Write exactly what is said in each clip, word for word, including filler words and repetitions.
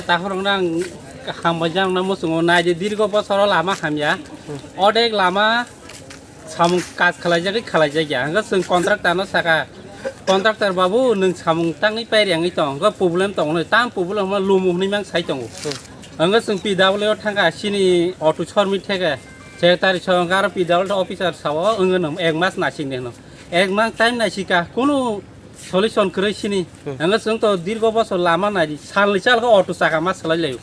Takhorokno ang hambai jakna muchungo, nai di dirgo bosoro lama hamya. Odek lama samung kaj khlaijagwi khlaijakya. Hwnkhe chwng contractor no saka, "Contractor babu, nwng samung tangwi pairiyangwi tong, hwnkhe problem tongo, tam problem hwnma lumu," hwnwi mang sai tongo. Hwnkhe chwng P W o thangkha, chini auto sormi theke, secretary song aro P W officer sao, wngwi nwng ek mas naising de hwno. Ek mas time naisika, kunu solution kwrwi sini. Hmm. Hwnkhe chwng to dirgo bosor lama nai di, salni chalgo auto chaka ma swlai laio.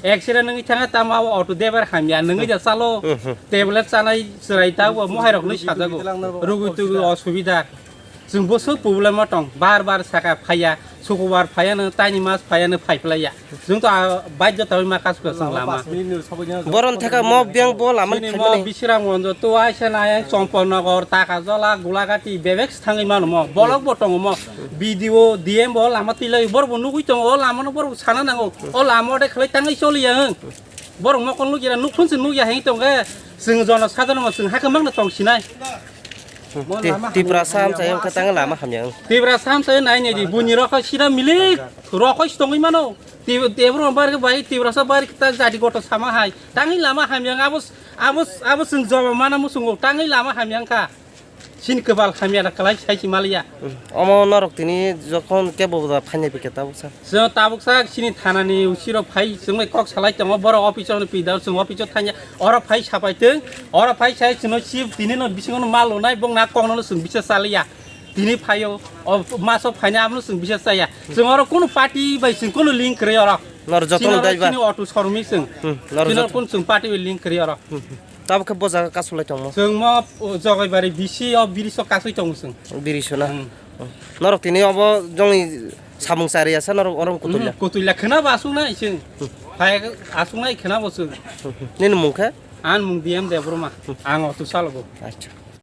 Accident wngwi thangkha, tamo abo auto driver hamya, nwngwi da chalo, hmm, hmm, tablet chanai chwrai ta, bo mohai rokno sajago, rugwi tugwi osubida. Chwng bwswk problem o tong, bar bar saka phaiya, sukubar phaiya no, taini mas phaiya no, phai phlaiya. Chwng to a baidhota wi ma kasu kasu lama. Boron thaka mo biyang bo lama. Chini mo phaimani. Bisramganj to aisa nai Chompornagar, Takajola, Gulagati, bebek thangwi mano mo. Bolok bo tongo mo. B D O, D M bo lama tilai, bor bo nugwi tongo, o lama no bor bo sana nango. O lama de khlai tangwi choliya hwn. Borok mokol nukya, nukphun se nukya heng tongkhe, chwng jono sadharno chwng hakhe mangno tong sinai. Ti-, Tipra sam chayang khe tang lama hamya. Tipra sam chayang nai nai di, buini rokha sida milik, rokha si tongwi mano. Ti-, Tipra bar khe bai, Tipra sa bar khe ta jadi goto sama hai. Tangwi lama hamya, abo, abo, abo chwng joba mana musungo, tangwi lama hamya wngkha. Chini kwbal hamya da kwlai sai si maliya. Hmm. Omo norok tini jokhon kebo da phainai bikhe tabuk sa. Chwng tabuk sa chini thanani usiro phai chwngbai kok salai tongo, borok office o pida chwng office o thangya. Oro phai sapai tong, oro phai sai chwngno si tini no bisingo no mal lunai bong na kok no chwng bisa chaliya. Tini phaio, o maso phaina amno chwng bisa chaya. Chwng oro kunu party bai chwng kunu link kwrwi oro. Nor jotono chini oro daiba. Chini auto showroom chwng. Hmm, nor chini oro joto. Kunu chwng party bai link kwrwi oro. Hmm, hmm. Tabuk khe bo jaga kasulai tongmo? Chwng mo, o, Jogaibari B C o biriso kasui tongo chwng. Biriso na? Hmm. Hmm. Norok tini obo jongni samung chariya sa norok orom kutulia? Hmm, kutulia khwna bo aswk nai chwng. Hmm. Phai aswk nai khwna bo chwng. Hmm, hmm. Nini mung khe? Ang mung D M Debbarma. Hmm. Ang auto chalogo. Acha.